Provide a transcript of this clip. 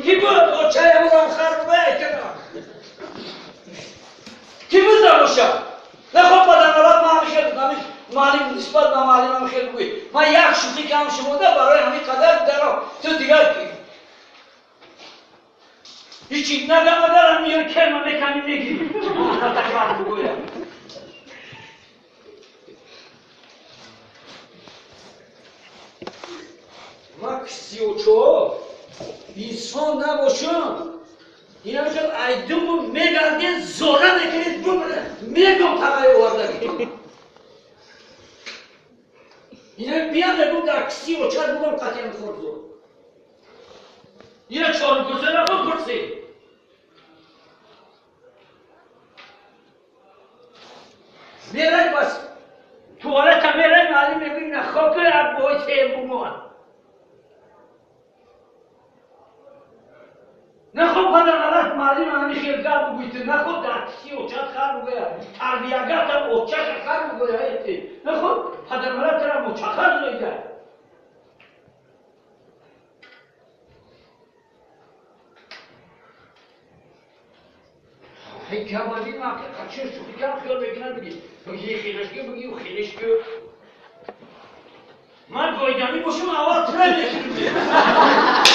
Ки буд очаи ҳамурам хар бугӯя? Ки буд замоша? Нахоб падарналат ма ҳамин хел ҳамин муаллим нисбат ба муаллим ҳамин хел бугӯй. Ман як шӯхӣ кардам шумода барои ҳамин қадар даро ту дигар ҳичи нагамадарам миён керма мекани мегирӣ. Хар бугӯя. Ман 34 инсон набошам. Ина хел айдуму мегарден зора мекунед бумре мегум тағай овардагитон. Ина биям мегум дар киси очар бугум қатиам хурдо. Ина чорум курсера бупурсед. Мерай бас туалета мерай маълим мегӯй на хока бой тем бумон. Нахоб падарналат муаллим ҳамин хел гап бугӯйт, нахоб дар киси очат хар бугӯя, тарбиягарта очаша хар бугӯя эти. Нахоб падарналат тара мочахар зоида. Ҳикамади маки қачир шӯхӣ кам хиёл мекунад бигӣ. Бигӣ хелешки бигӣ хелешки. Ман гойдамӣ бошам аввал тира мекунам.